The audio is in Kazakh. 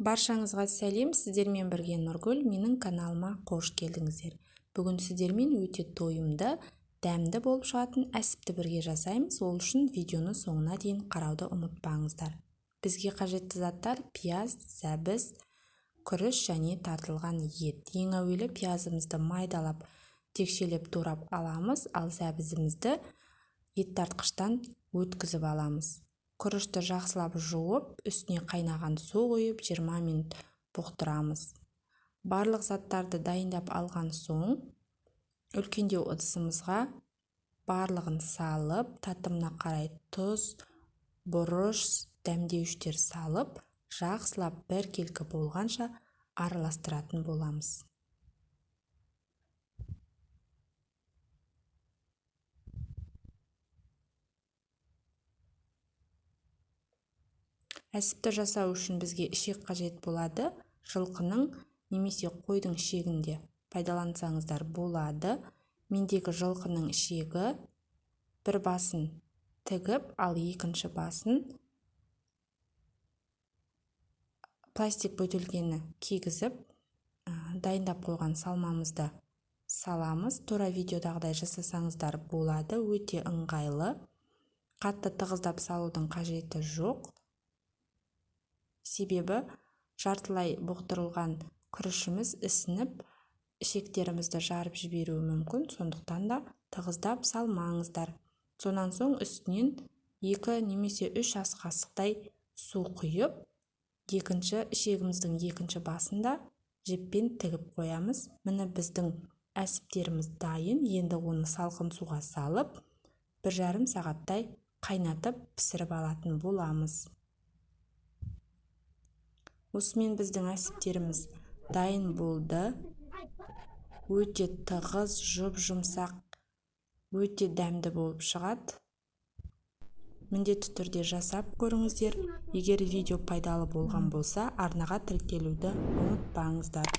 Баршаңызға сәлем, сіздермен бірге Нұргүл, менің каналыма қош келдіңіздер. Бүгін сіздермен өте тойымды, дәмді болып шығатын әсіпті бірге жасаймыз. Ол үшін видеоны соңына дейін қарауды ұмытпаңыздар. Бізге қажетті заттар: пияз, сәбіз, күріш және тартылған ет. Ең әуелі пиязымызды майдалап, текшелеп турап аламыз, ал сәбізімізді ет тартқыштан өткізіп аламыз. Күрішті жақсылап жуып, үстіне қайнаған су құйып, 20 минут бұқтырамыз. Барлық заттарды дайындап алған соң, үлкендеу ыдысымызға барлығын салып, татымына қарай тұз, бұрыш, дәмдеуіштер салып, жақсылап біркелкі болғанша араластыратын боламыз. Әсіпті жасау үшін бізге ішек қажет болады. Жылқының немесе қойдың ішегінде пайдалансаңыздар болады. Мендегі жылқының ішегі, бір басын тігіп, ал екінші басын пластик бөтелкені кигізіп, дайындап қойған салмамызды саламыз. Тура видеодағыдай жасасаңыздар болады, өте ыңғайлы. Қатты тығыздап салудың қажеті жоқ. Себебі жартылай бұқтырылған күрішіміз ісініп, ішектерімізді жарып жіберуі мүмкін, сондықтан да тығыздап салмаңыздар. Сонан соң үстінен 2 немесе 3 ас қасықтай су құйып, екінші ішегіміздің екінші басында жіппен тігіп қоямыз. Міне, біздің әсіптеріміз дайын. Енді оны салқын суға салып, 1,5 сағаттай қайнатып пісіріп алатын боламыз. Осымен біздің әсіптеріміз дайын болды. Өте тығыз, жұп-жұмсақ, өте дәмді болып шығады. Міндетті түрде жасап көріңіздер. Егер видео пайдалы болған болса, арнаға тіркелуді ұмытпаңыздар.